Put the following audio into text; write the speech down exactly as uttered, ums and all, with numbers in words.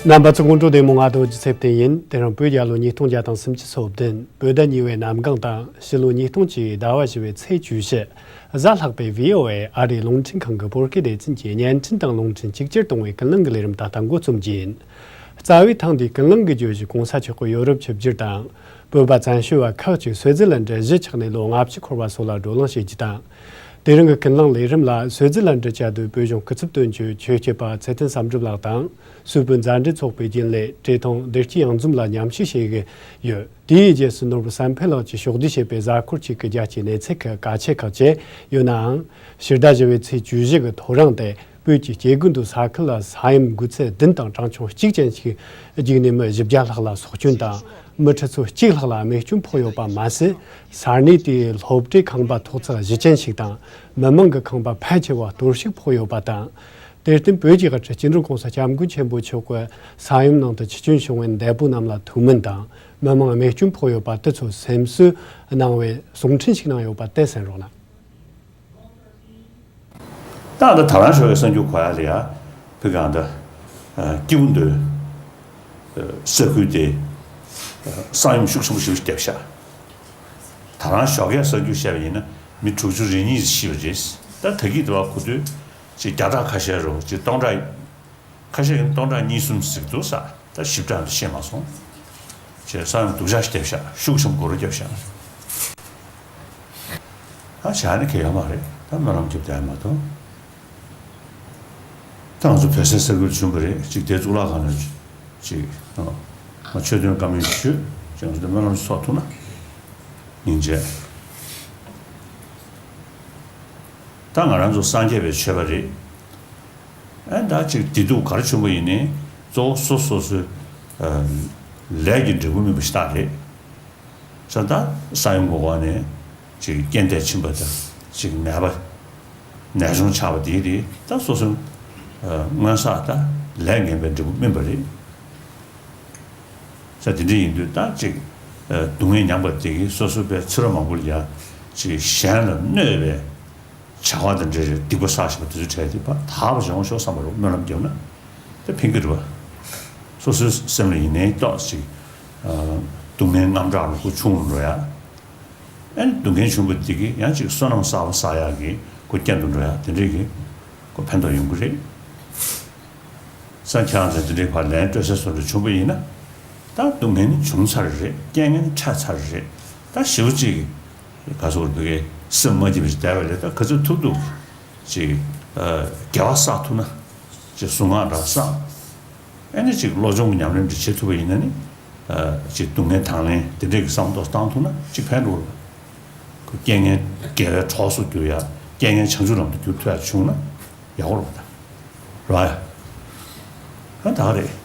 རྣམ་པ་ཚོ་སྐུ་འཕྲོད་བདེ་མོ། ང་རྡོ་རྗེ་ཚེ་བརྟན་ཡིན། དེ་རིང་བོད་རྒྱལ་ལོ་ཉིས་སྟོང་བརྒྱ་དང་སུམ་ཅུ་སོ་བདུན་བོད་ཟླ་གཉིས་པའི་གནམ་གང་དང་ཕྱི་ལོ་ཉིས་སྟོང་གཅིག་ཟླ་བ་བཞི་པའི་ཚེས་བཅུ་བཞི། གཟའ་ལྷག་པའི་བྷི་ཨོ་ཨེ་ཨ་རིའི་རླུང་འཕྲིན་ཁང་གི་བོད་སྐད་སྡེ་ཚན་གྱི་བརྙན་འཕྲིན་དང་རླུང་འཕྲིན་གཅིག་གྱུར་གཏོང་བའི་ཀུན་གླེང་གི་ལས་རིམ་ད་ལྟ་འགོ་རྩོམ་རྒྱུ་ཡིན། རྩ་བའི་ཐེངས་འདིའི་ཀུན་གླེང་གི་བརྗོད་གཞི་༸གོང་ས་མཆོག་གི་ཡོ་རོབ་ཆིབས་བསྒྱུར་དང་། བོད་པ་བཙན་བྱོལ་བ་ཁག་ཅིག་སུའེ་ཛི་ལན་ཌི་གཞིས་ཆགས་ནས་ལོ་ལྔ་བཅུ་འཁོར་བ་སོགས་ལ་བགྲོ་གླེང་བྱེད་རྒྱུ་དང་། དེ་རིང་གི་ཀུན་གླེང་ལས་རིམ་ལ་སུའེ་ཛི་ལན་ཌི་བཅའ་སྡོད་བོད་གཞུང་སྐུ་ཚབ་དོན་གཅོད་ཆོས་སྐྱོབ་པ་ཚེ་བརྟན་བསམ་གྲུབ་ལགས་དང་། སུའུ་པུན་མཛའ་འབྲེལ་ཚོགས་པའི་རྒྱུན་ལས་བཀྲས་མཐོང་བདེ་སྐྱིད་གཡང་འཛོམས་ལ་མཉམ་ཞུགས་བྱེད་ཀྱི་ཡོད། དེའི་རྗེས་སུ་ནོར་བུ་བསམ་འཕེལ་ལགས་ཀྱིས་ཕྱོགས་བསྡུས་བྱས་པའི་གཟའ་འཁོར་གཅིག་གི་རྒྱལ་སྤྱིའི་གནས་ཚུལ་གྱི་གལ་ཆེ་ཁག་ཅིག་ཡོད་ནའང་། ཕྱི་ཟླ་བཞི་པའི་ཚེས་བཅུ་བཞི་གི་ཐོ་རངས་ཏེ། བོད་ཀྱི་སྐྱེ་རྒུ་མདོ་ས་ཁུལ་ལ་ས་ཡོམ་འགོས་ཚད་བདུན་དང་གྲངས་ཆུང་གཅིག་ཅན་ཞིག་བརྒྱུད་ནས་མི་བཞི་བརྒྱ་ལྷག་ལ་སྲོག་སྐྱོན་དང་། མི་ཁྲི་ཚོ་གཅིག་ལྷག་ལ་རྨས་སྐྱོན་ཕོག་ཡོད་པ་མ་ཟད། ས་གནས་དེའི་སློབ་གྲྭའི་ཁང་པ་ཐོག་བརྩེགས་བཞི་ཅན་ཞིག་དང་། མི་མང་གི་ཁང་པ་ཕལ་ཆེ་བ་གཏོར་བཤིག་ཕོག་ཡོད་པ་དང་། དེར་བརྟེན་བོད་ཀྱི་དབུ་ཁྲིད་སྤྱི་ནོར་༸གོང་ས་༸སྐྱབས་མགོན་ཆེན་པོ་མཆོག་གིས་ས་ཡོམ་ནང་དུ་འཆི་སྐྱོན་བྱུང་བའི་འདས་པོ་རྣམས་ལ་ཐུགས་སྨོན་དང་། མི་མང་རྨས་སྐྱོན་ཕོག་ཡོད་པ་དེ་ཚོར་སེམས་གསོ་གནང་བའི་གསུང་འཕྲིན་ཞིག་གནང་ཡོད་པ་དེ་གསན་རོགས་གནང་། ད་ལྟ་ད་རང་ཞོགས་ཀས་གསར་འགྱུར་གོ་ཡ་ལ་ཡ། བོད་གང་ད་སྐྱིད་པོ་འདོད་ས་ཁུལ་དེ་ས་ཡོམ་ཤུགས་ཆེན་པོ་ཞིག་བརྒྱབ་ཤག་ད་རང་ཞོགས་ཀས་གསར་འགྱུར་བཤད་པ་ཡིན་ན་མི་དྲུག་ཅུ་རེ་གཉིས་ཤི་བ་རེད། ད་ད་གི་དེ་བ་གོ་དུས་ཅིག་བརྒྱ་ཕྲག་ཁ་ཤས་རུ་ཅིག་སྟོང་ཕྲག་ཁ་ཤས་ཀྱིས་སྟོང་ཕྲག་གཉིས་གསུམ་ཟིག་འདུག་ས། ད་ཞིབ་ཕྲ་འདི་ཤེས་མ་སོང་། ཅེས་བསམ་སྡུག་ཅག་ཞིག་བརྒྱབ་ཤག་ཤུགས་ཆེན་པོ་སྒོ་རུ་བརྒྱབ་ཤག་ད་བྱས་ནས་གལ་ཡོད་མ་རེད། ད་སྨོན་ལམ་རྒྱབ་བསྡད་ཡ་མ་གཏོགས། ད་ང་ཚོ་བོད་སའི་ས་ཁུལ་བྱུང་བ་རེད། ཅིག་དེ་གཙུག་ལག་ཁང་ནས་ཅིག་ང་ཆོས་དོན་བཀའ་མོལ་ཞུས། ཅིག་ང་ཚོ་དེ་སྨོན་ལམ་ཞིག་ཚོགས་ཐུབ་ན་སྙིང་རྗེ། ད་ང་རང་ཚོ་སངས་རྒྱས་པའི་ཆོས་པ་རེད། ཨ་ད་ཅིག་བདེ་སྡུག་ག་རེ་བྱུང་བ་ཡིན་ནའི་གཙོ་བོ་སོ་སོ་སོའི་ཨ་ལས་ཀྱི་འབྲས་བུ་སྨིན་པ་ཞིག་རེད། ས་ད་ས་ཡོམ་གྱི་འོག་ནས་ཅིག་རྐྱེན་འདས་ཕྱིན་པ་དང་ཅིག་ནད་པ་ནད་གཅོང་ཆགས་པ་དེ་རེད། ད་སོ་སོའི་ཨ་སྔོན་བསགས་ད་ལས་ངན་པའི་འབྲས་བུ་སྨིན་པ་རེད། ས་དེ་འདྲ་ཡིན་དུས་ད་ཅིག་ཨ་སྡུག་བསྔལ་མྱངས་པ་དེ་གིས་སོ་སོ་པའི་ཚེ་རབས་མང་པོ་ལ་ཡ་ཅིག་གཞན་ལ་གནོད་པའི་བྱ་བ་དེ་འདྲའི་སྡིག་པ་བསགས་བཞག་པ་དེ་ཚོའི་གྲས་དེ་ཕར་དག་པ་བྱུང་ཤོག་བསམ་པ་རུ་སྨོན་ལམ་བརྒྱབ་ན་དེ་ཕན་གྱི་རེད་པ། སོ་སོའི་སེམས་ལ་ཡིན་ནའི་ཏོག་ཅིག་ཨ་སྡུག་བསྔལ་རྔམ་དྲག་ལ་ཁོ་ཆུང་རུ་འགྲོ་ཡ། ཨ་ནི་སྡུག་བསྔལ་བྱུང་བ་དེ་གིས་ཡང་ཅིག་བསོད་ནམས་གསར་པ་བསགས་ཡག་གི་ཁོ་རྐྱེན་དུ་འགྲོ་ཡ་དེ་འདྲའི་གི་ཁོ་ཕན་ཐོགས་ཡོང་གི་རེད། ས་ཁྱེད་རང་ཚོ་དེ་འདྲའི་ཕར་ལན་སྤྲོད་ས་སོ་རེ་བྱུང་བ་ཡིན་ན། ད་སྡུག་བསྔལ་ནི་བྱུང་ཚར་རེད། རྐྱེན་ངན་ནི་འཕྲད་ཚར་རེད། ད་ཞེ་པོ་ཅིག་ག་ཚོད་བོད་སྐད་སེམས་མ་སྐྱིད་པ་ཞིག་བསྡད་པ་ལས་ད་ག་ཚོད་ཐུབ་ཐུབ་ཅིག་ཨ་དགེ་བ་བསགས་ཐུབ་ན་ཅིག་གཟུངས་སྔགས་འདྲ་བསགས། ཨ་ནི་ཅིག་བློ་སྦྱོང་གི་ཉམས་ལེན་འདྲ་བྱེད་ཐུབ་པ་ཡིན་ན་ནི། ཨ་ཅིག་སྡུག་བསྔལ་དང་ལེན་དེ་འདྲས་ཀྱི་བསམ་བློ་བཏང་ཐུབ་ན་ཅིག་ཕན་འགྲོ་གི་རེད། ཁོ་རྐྱེན་ངན་དགེ་བའི་གྲོགས་སུ་འགྱུར་ཡ། རྐྱེན་ངན་བྱང་ཆུབ་ལམ་དུ་བསྒྱུར་ཐུབ་ཡ་བྱུང་ན་ཡག་པོ་རེད་པ། ད་རེད་པ། ཨ་ད་ག་རེད།